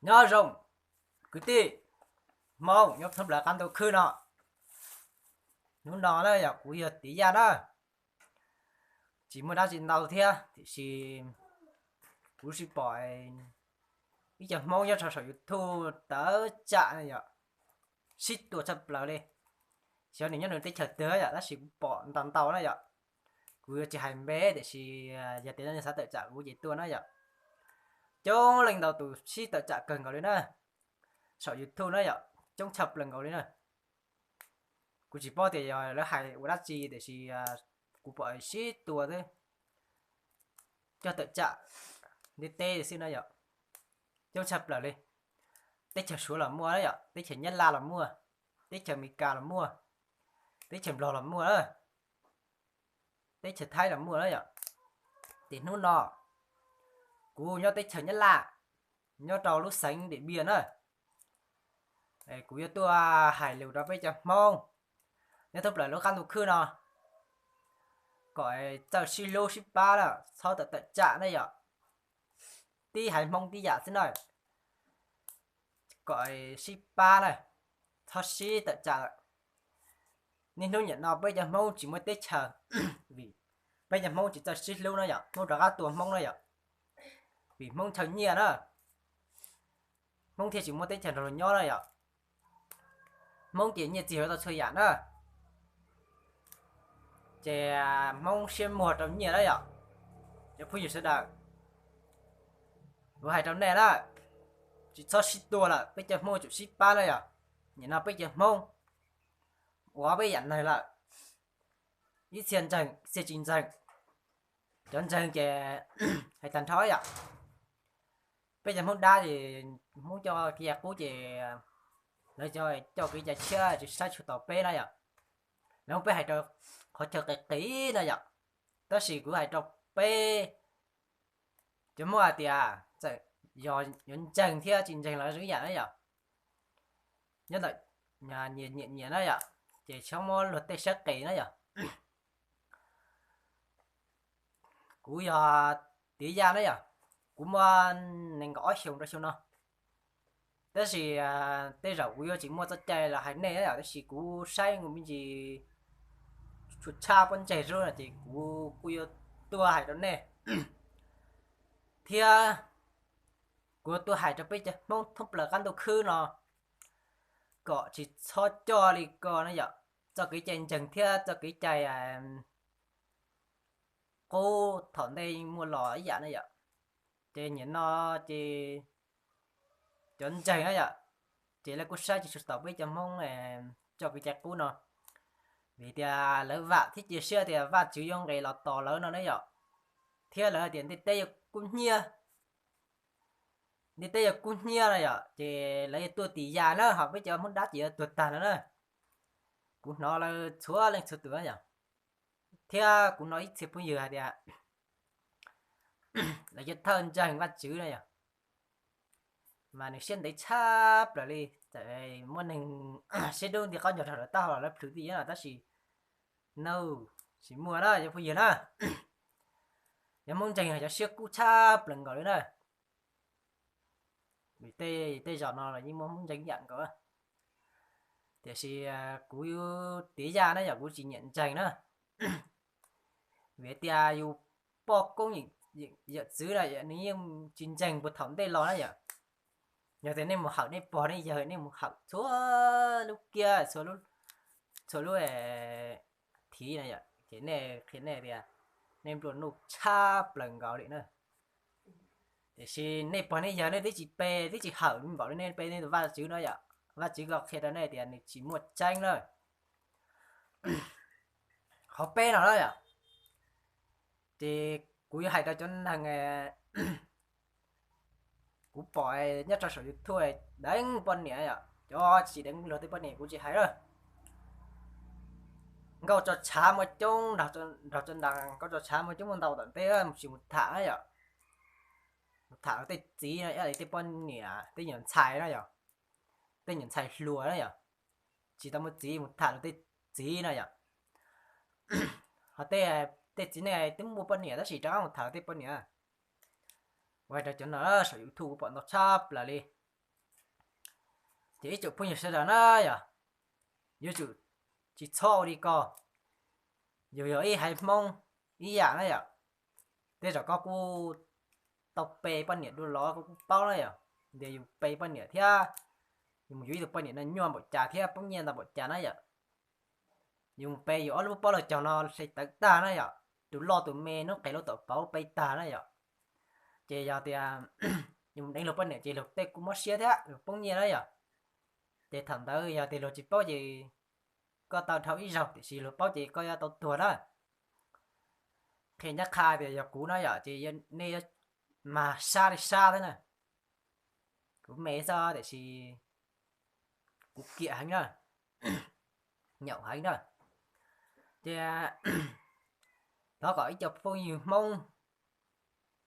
Nyob zoo kwv tij Hmoob nyob thoob plaws qab ntuj khwb no. Hnub no na yog kuv yog Tiav Yaj na, tsis muaj dab tsi ntau thiab tiam sis kuv sim pom ib co Hmoob nyob rau saum YouTube tawm tsam na yom, sib tua tshaj plaws li. Xyov nws nyob nws teb chaws twg yom, tab sis kuv pom ntau ntau na yom. Kuv yuav tsis hais npe tiam sis yog tias nej xav tawm tsam kuv ces tuaj na yom. Coob leej ntau tus sib tawm tsam kawg nkaus li na, saum YouTube na yom, coob tshaj plaws nkaus li na. Kuv tsis paub tias yog lawv hais ua dab tsi tiam sis kuv pom sib tua xwb, coj tawm tsam ntiaj teb xwb na yom, coob tshaj plaws li. Teb chaws Suav los muaj na yom, teb chaws Nyab Laj los muaj, teb chaws Amelikas los muaj, teb chaws Nplog los muaj na, teb chaws Thaib los muaj na yom. Ces hnub no kuv nyob teb chaws Nyab Laj, nyob rau lub xeev Diam Npiam na. Kuv yuav tuaj hais lus rau peb cov Hmoob nyob thoob plaws lub qab ntuj khwb no kom txawj sib hlub sib pab na, txhob tawm tawm tsam na yom. Tib haiv Hmoob tib yam xwb na, kom sib pab na, txhob sib tawm tsam lawm. Niaj hnub niam no peb cov Hmoob tsis muaj teb chaws, vim peb cov Hmoob tsis txawj sib hlub na yom, Hmoob rov qab tua Hmoob na yom, vim Hmoob ntshaw nyiaj na. Hmoob thiaj tsis muaj teb chaws nrog luag nyob na yom. Hmoob ces nyiaj txiag yuav tau txhua yam na, ces Hmoob siab muag rau nyiaj na yom. Cov phooj ywg sawv daws, kuv hais rau nej na, tsis txhob sib tua lawm, peb cov Hmoob tsum sib pab na yom. Nim no peb cov Hmoob ua peb yam neeg lawm, ib txhia ntseeg ib txhia tsis ntseeg. Cov ntseeg ces hais tag nrho yom, peb cov Hmoob dab ces Hmoob coj kev cai qub ces lawv coj kev cai tshiab tsis saib tsis taus peb na yom. Lawv muab peb hais rau qhov chaw qis qis na yom, tab sis kuv hais rau peb cov Hmoob hais tias txawm yog yuav ntseeg thiab tsis ntseeg los zoo ib yam na yom, nyob ntawm nyias nyiam nyiam na yom, ces txhob muab luag tej saib qis na yom. Kuv yog Tiav Yaj na yom, kuv muaj nees nkaum ob xyoos rau xyoo no, tab sis tej zaum kuv yuav tsis muaj txoj cai los hais nej na yom, tab sis kuv saib me ntsis tshua tshaj pob ntseg zoo no ces kuv kuj yuav tuaj hais rau nej, thiab kuv yuav tuaj hais rau peb cov Hmoob thoob plaws qab ntuj khwb no kom tsis txhob coj li ko na yom. Txoj kev cai ntseeg thiab txoj kev cai qub thaum ntej yeej muaj los ib yam na yom. Ces nim no ces cov ntseeg na yom, ces lawv kuj saib tsis tshua taus peb cov Hmoob txoj kev cai qub no, vim tias lawv vam thiab cia siab tias Vajtswv yuav nqis los tos lawv no na yom, thiab lawv tias ntiaj teb yuav kub hnyiab, ntiaj teb yuav kub hnyiab na yom, ces lawv yuav tuaj tis yas na, ho peb cov Hmoob dab ces yuav tuag tag lawm na. Kuv hnov lawv txhua leej txhua tus na yom, thiab kuv hnov ib txhia phooj ywg hais tias lawv cov thawj ntseeg Vajtswv na yom, mas nws siab ntev tshaj plaws li, txawm muaj neeg siab dub nti qaub ncaug rau lawv taub hau los lawv plhws twb yeej no, tab sis no tsis muaj na cov phooj ywg na. Cov Hmoob ntseeg cov siab kub tshaj plaws nkaus li na. Tej tej zaum no los yeej muaj Hmoob ntseeg ib yam nkaus, tiam sis kuv Tiav Yaj na yom, kuv tsis nyiam ntseeg na. Vim tias yus poj koob yawm txwv na nws yeej tsis ntseeg puag thaum ntej los na yom. Yog tias nej mus hawm nej pog nej yawg, nej mus hawm txhua lub kiab txhua lub thiv na yom, ces nej qhia nej tias nej nplua nuj tshab plaws nkaus li na. Tiam sis nej pog nej yawg nej twb tsis pe twb tsis hawm npaum li nej pe nej tus Vajtswv no yom. Vajtswv ko qhia rau nej tias nws tsis muaj tseeb na. Qhov peb no na yom, ces kuv yuav hais rau cov neeg kuv pom nyob rau saum YouTube deev poj niam yom, cov tsis deev luag tej poj niam kuv tsis hais na. Nkauj tso tshav muaj coob nrog tso ntas, nkauj tso tshav muaj coob muaj ntau tom ntej, mus tsis mus tham na yom. Mus tham luag tej txiv no ib yam li tej poj niam tej nyuam ntxhais na yom, tej nyuam ntxhais hluas na yom, tsis tau muaj txiv mus tham luag tej txiv na yom. Ho tej txiv neej twb muaj poj niam tab sis rov qab mus tham luag tej poj niam. Kuv hais rau cov no saum YouTube kuv pom ntau tshaj plaws li. Ces ib tsoom phooj ywg sawv daws na yom, yuav tsum tsis txhob ua li ko. Yus yog ib haiv Hmoob ib yam na yom. Tej zaum koj kuj tau pe poj niam dua los koj kuj paub na yom, tias yus pe poj niam thiab yus mus yuav ib tug poj niam no nyuaj npaum cas thiab poob nyiaj ntau npaum cas na yom. Yus mus pe yus ob lub pob laug caug no hle tawv tag na yom, tus loj tus me noob qes lub tom pauv pe tag na yom. Ces yog tias yus mus deev luag poj niam ces luag tej kuj mob siab thiab luag poob nyiaj na yom. Ces thaum ntawd yog tias luag tsis paub ces koj tau dhau ib zaug, tiam sis luag paub ces koj yuav tau tuag na. Qhia ncaj qha tias yog kuv na yom, ces nej yuav mas sab li sab thiab na. Kuv me xwb tiam sis kuv kiam heev na, nyaum heev na. Ces thov kom ib co phooj ywg Hmoob,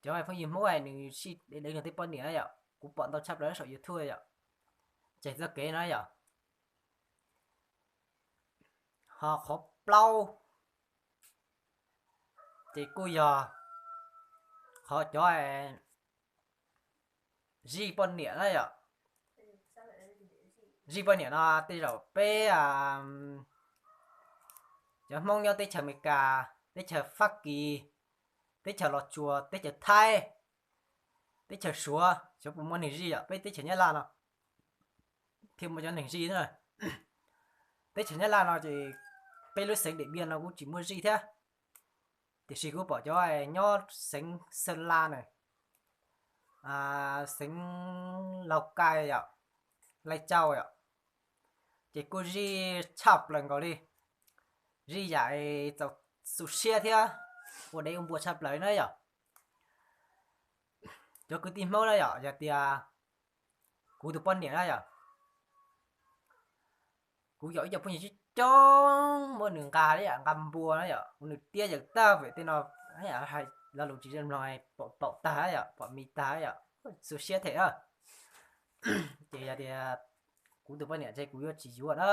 cov phooj ywg Hmoob nws sib deev nws tej poj niam na yom, kuv pom ntau tshaj plaws saum YouTube yom, tseg txoj kev no yom. Ho qhov plaub ces kuj yog qhov cov zij poj niam na yom. Zij poj niam no tej zaum peb cov Hmoob nyob teb chaws Amelikas, teb chaws Fab Kis, teb chaws Los Tsuas, teb chaws Thaib, teb chaws Suav, xyov puas muaj neeg zij yom, peb teb chaws Nyab Laj no thiaj muaj cov neeg zij na. Teb chaws Nyab Laj no ces peb lub xeev Diam Npiaj no kuj tsis muaj zij thiab, tiam sis kuv pom cov nyob xeev Xeeb Las na, xeev Laus Kais yom, Lai Cau yom, ces kuj zij tshaj plaws nkaus li, zij yam txaus xu siab thiab ua dev ua npua tshaj plaws na yom. Cov kwv tij Hmoob na yom, yog tias kuv tus poj niam na yom, kuv yog ib co phooj ywg coob coob muab nws nqa li yam nqa npua na yom, ua nws tiab yawm tag vim tej no, hais lo lus tsis zoo mloog paum paum tag yom, pom mis tag yom, xu siab them na. Ces yog tias kuv tus poj niam ntshe kuv yuav tsis yuav na,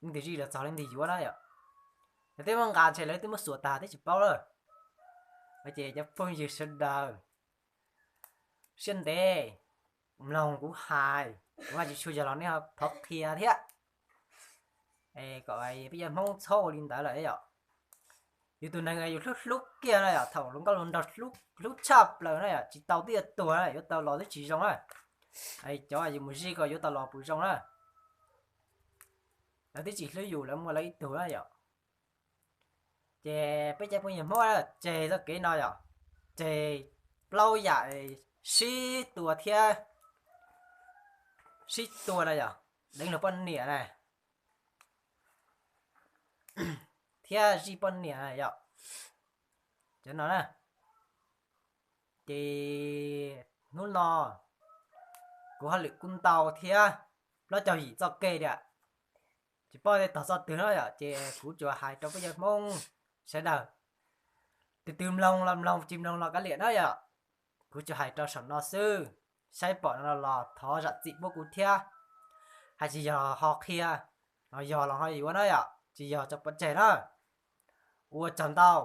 leej twg zij los txog leej twg yuav na yom. Yog twb muab nqa ntshe lawv twb muab xuas tag twb tsis paub lawm. Ces cov phooj ywg sawv daws siab ntev mloog kuv hais, kuv hais tsis tshua yog los nej thov qhia thiab, kom peb cov Hmoob txhob ua li ntawd lawm yom. Yus tus neeg yus hlub hlub kiag na yom, thaum hluas nkauj hluas nraug hlub tshaj plaws na yom, tsis tau twb yuav tuag na, yuav tau los twb tsis zoo na. Cov yus mus zij ko yuav tau los puas zoo na? Lawv twb tsis hlub yus, lawv muaj lawv ib tug na yom. Ces peb cov phooj ywg Hmoob tseg txoj kev no yom, tseg plaub yam sib tua thiab sib tua na yom, deev luag poj niam na thiab zij poj niam na yom, cov no na. Ces hnub no kuv hauj lwm kuj ntau thiab, plaub caug yim txoj kev tiag, tsis paub tog txoj twg no yom, ces kuv tsuas hais rau peb cov Hmoob sawv daws, tus twg mloog los mloog, tsis mloog los kav liam na yom. Kuv tsuas hais rau saum no xwb, saib pom no los thov zam txim pub kuv thiab. Hais tsis yog ho qhia, los yog los ho yuav na yom, tsis yog tso pov tseg na. Ua tsaug ntau.